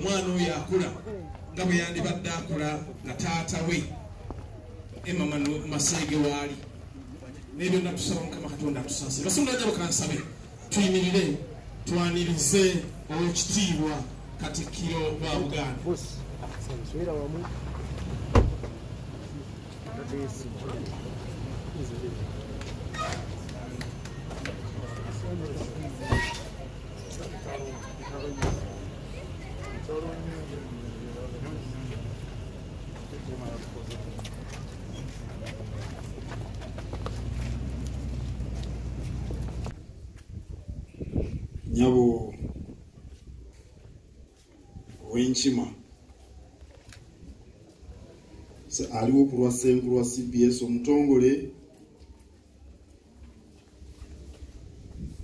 Omwana oyo akula nga bwe yandibadde akula nga taata we Emma Maseege waali. N'ebyo tusaba Mukama Katonda atusaasire. Basumba bajja bakansabe tuyimirire twanirize Oweekitiibwa Katikkiro wa Buganda. Nyabo Owenkima aliwo ku lwa Ssenkulu wa CBS omutongole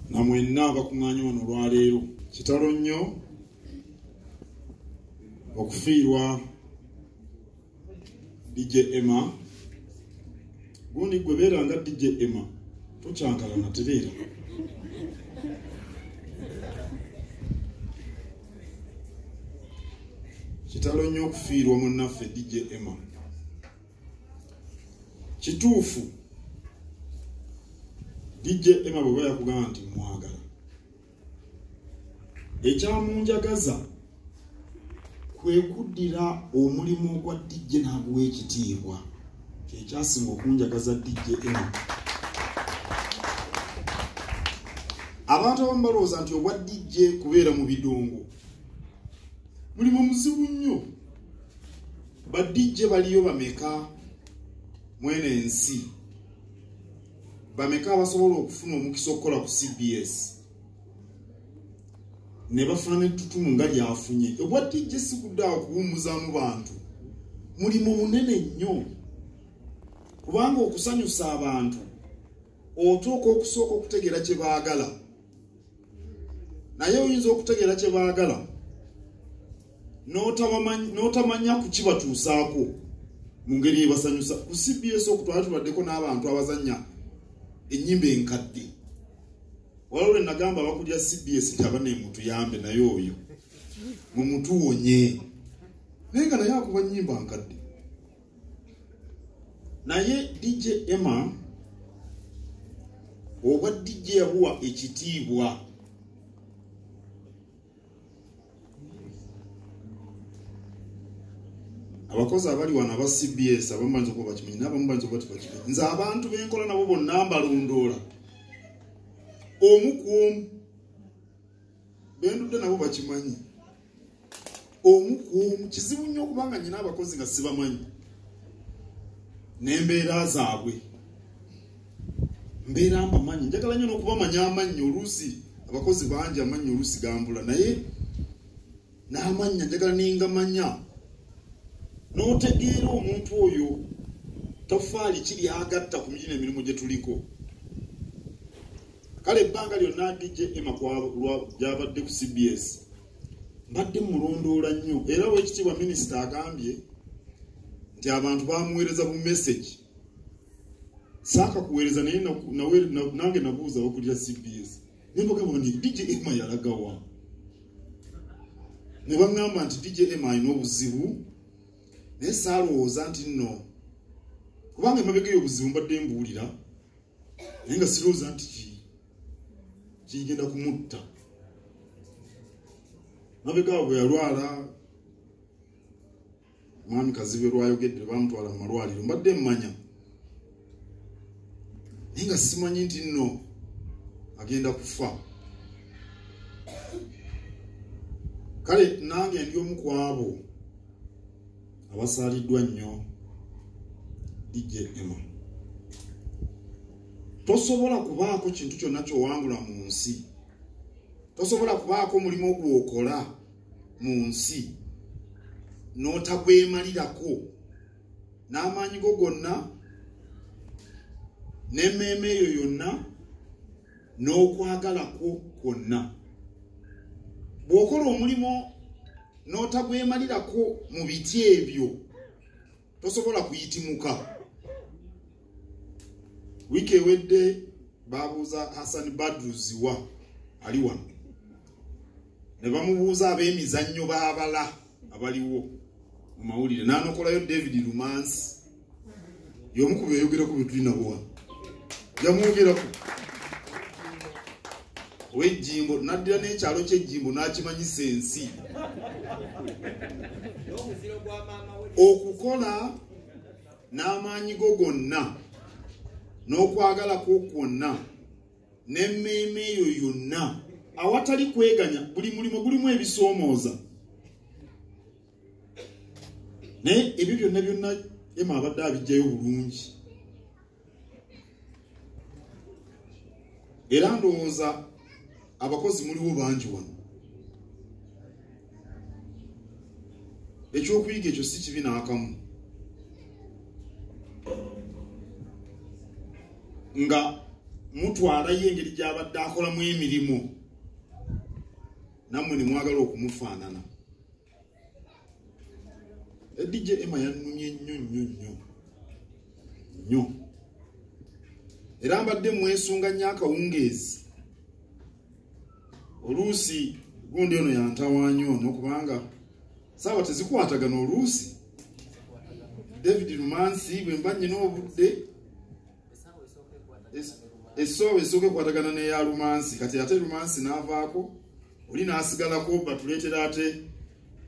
na mwenna abakuŋŋaanye wano olwaleero. Kitalo nnyo okufiirwa DJ Emma. Gundi gwe beera nga DJ Emma tokyankalana tereera. Kitalo nnyo okufiirwa munnaffe DJ Emma. Kituufu DJ Emma bw'aba yakugamba nti mwagala, ekyamunjagaza kwe kuddira omulimu gwa DJ n'aguwa ekitiibwa, kyekyasinga okunjagaza DJ Emma. Abantu abamu balowooza nti obwa DJ kubeera mu bidongo mulimu muzibu nnyo. Ba DJ baliyo bameka mwene ensi? Bameka abasobola okufuna omukisa okukola ku CBS ne bafuna n'ettutumu nga lyafunye? Obwa DJ si kuddaawo kuwummuzaamu bantu, mulimu munene nnyo, kubanga okusanyusa abantu otuuka okusooka okutegeera kye baagala. Naye oyinza okutegeera kye baagala n'otamanya kukibatuusaako mu ngeri ebasanyusa. Ku CBS okutwala tubaddeko n'abantu abazannya ennyimba enkadde. Waliwo lwe nagamba abakulira CBS nti aba nemutuyambe naye oyo mumutuwonye, naye nga naye akuba nnyimba nkadde. Naye DJ Emma obwa DJ yabuwa ekitiibwa. Abakozi abali wano aba CBS abamu bayinza okuba bakimanyi n'abamu bayinza okuba tebakimanyi. Nze abantu benkola nabo bonna mbalondoola omu ku omu, bendudde nabo bakimanyi omu ku omu. Kizibu nnyo okubanga nnyina abakozi nga sibamanyi n'embeera zaabwe. Mbeera mbamanyi, njagala nnyo n'okubamanya amannya. Oluusi abakozi bangi amannya oluusi gambula, naye n'amannya njagala ningamanya. N'otegeera omuntu oyo toffaali ki ly'agatta ku migino emirimu gye tuliko. Kale ebbanga lyonna DJ Emma gy'abadde ku CBS mbadde mulondoola nnyo, era Oweekitiibwa Minisita agambye nti abantu bamuweereza bu message. Saaka kuweereza naye nange nabuuza abakulira CBS ne mbagamba nti DJ Emma yalagawa? Ne baŋŋamba nti DJ Emma alina obuzibu, naye saalowooza nti nno, kubanga emabega eyo obuzibu mbadde mbuwulira naye nga sirowooza nti kigenda kumutta. Mabega awo bwe yalwala, mwami Kazibwe lwayogedde bamutwala mu malwaliro, mbadde mmanya naye nga simanyi nti nno agenda kufa. Kale nange ndi omu ku abo abasaaliddwa nnyo DJ Emma. Tosobola kubaako kintu kyonna ky'owangula mu nsi, tosobola kubaako omulimu gw'okola mu nsi n'otagwemalirako n'amaanyi go gonna n'emmeeme eyo yonna n'okwagala kwo kwonna. Bw'okola omulimu n'otagwemalirako mu biti ebyo tosobola kuyitimuka. Wiiki ewedde babuuza Hassan Badru Ziwa ali wano, Ne bamubuuza ab'emizannyo baabala abaliwo mu mawulire, n'anokolayo David Lumansi, y'omu ku beeyogerako be tulina wano, yamwogerako ow'ejjimbo, n'addira n'ekyalo ky'ejjimbo n'akimanyisa ensi. Okukola n'amaanyi go gonna n'okwagala kwo kwonna n'emmeeme eyo yonna awatali kweganya. Buli mulimu gulimu ebisoomooza, naye ebyo byonna byonna Emma abadde abijjayo bulungi. Era ndowooza abakozi muliwo bangi wano, ekyokuyiga ekyo si kibi n'akamu, nga mutwalayo engeri gy'abadde akolamu emirimu nammwe ne mwagala okumufaanana. DJ Emma yannumye nnyo nnyo nnyo nnyo, era mbadde mwesunga nnyo akawungeezi. Oluusi gundi ono yantawaanya ono, kubanga saawa tezikwatagana. Oluusi David Lumansi bwe mba nnyina obudde, essaawa esooka ekwatagana n'eya Lumansi, kati ate Lumansi n'avaako, oli n'asigalako, batuleetera ate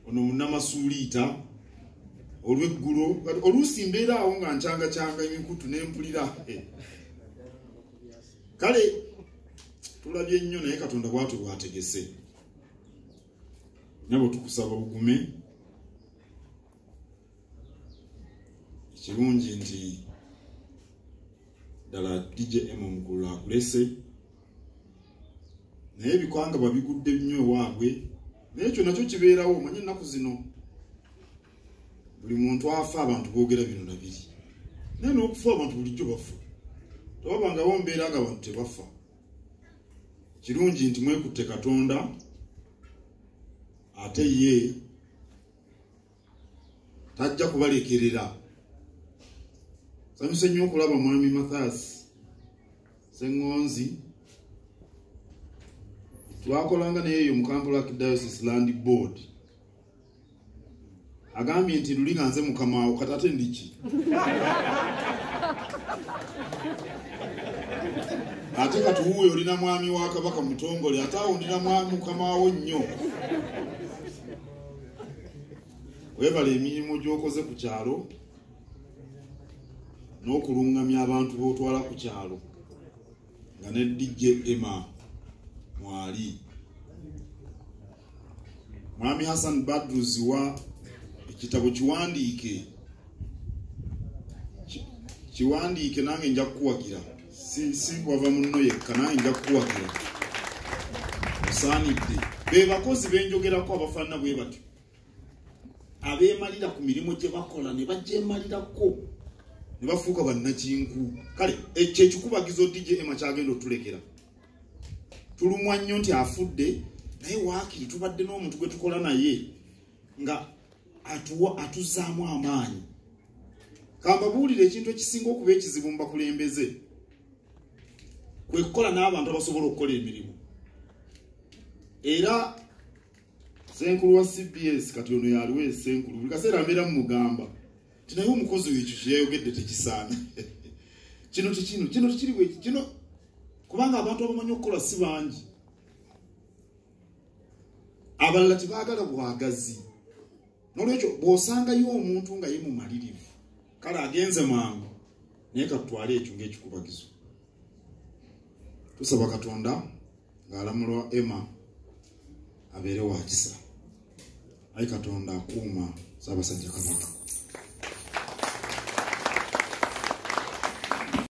ono munnamasuuliita olw'eggulo. Oluusi mbeera awo nga ncyangacyanga emikutu ne mpulira. Kale tulabye nnyo, naye Katonda bw'atyo bw'ategese. Nabo tukusaba ogume. Ekirungi nti ddala DJ Emma omukulu akulese, naye ebikwanga babigudde nnyo ewaabwe, naye ekyo nakyo kibeerawo. Omanye ennaku zino buli muntu afa abantu boogera bino na biri, naye n'okufa abantu bulijjo bafa, tewabangawo mbeera nga abantu tebafa. Kirungi nti mwekutte Katonda, ate ye tajja kubalekerera. Sanyuse nnyo okulaba Mwami Mathias Ssengonzi, twakolanga naye eyo mu Kampala Archdiocese Land Board. Agambye nti luli nga nze mukamaawo, kati ate ndiki? Ate kati wuuyo olina mwami wa Kabaka mutongole, ate awo ndina mwami mukamaawo nnyo. Weebala emirimu gy'okoze ku kyalo n'okulungamya abantu b'otwala ku kyalo, nga ne DJ Emma mwali. Mwami Hassan Badru Ziwa, ekitabo kiwandiike, kiwandiike, nange nja kukuwagira. Si wava munno yekka, nange nja kukuwagira, osaanidde. Be bakozi benjogerako abafaanana bwe batyo, abeemalira ku mirimu gye bakola ne bagyemalirako ne bafuuka bannakinku. Kale ekyo ekikubagizo DJ Emma kyagenda otulekera. Tulumwa nnyo nti afudde, naye waakiri tubadde n'omuntu gwe tukola naye nga atuzaamu amaanyi. Kambabuulire ekintu ekisinga okuba ekizibu mu bakulembeze, kwe kukola n'abantu abasobola okukola emirimu. Era Ssenkulu wa CBS kati ono yaliwo Ssenkulu, buli kaseera mbeera mumugamba nti naye omukozi oyo ekyo kye yayogedde tekisaana, kino tekino, kino tekiriwo eki, kino, kubanga abantu abamanyi okukola si bangi, abalala tebaagala bwagazi. N'olwekyo bw'osangayo omuntu nga ye mumalirivu, kale agenze mangu, naye katutwale ekyo ng'ekikubagizo. Tusaba Katonda ng'alamulwa Emma abeere wa kisa. Ayi Katonda akuuma Ssaabasajja Kabaka.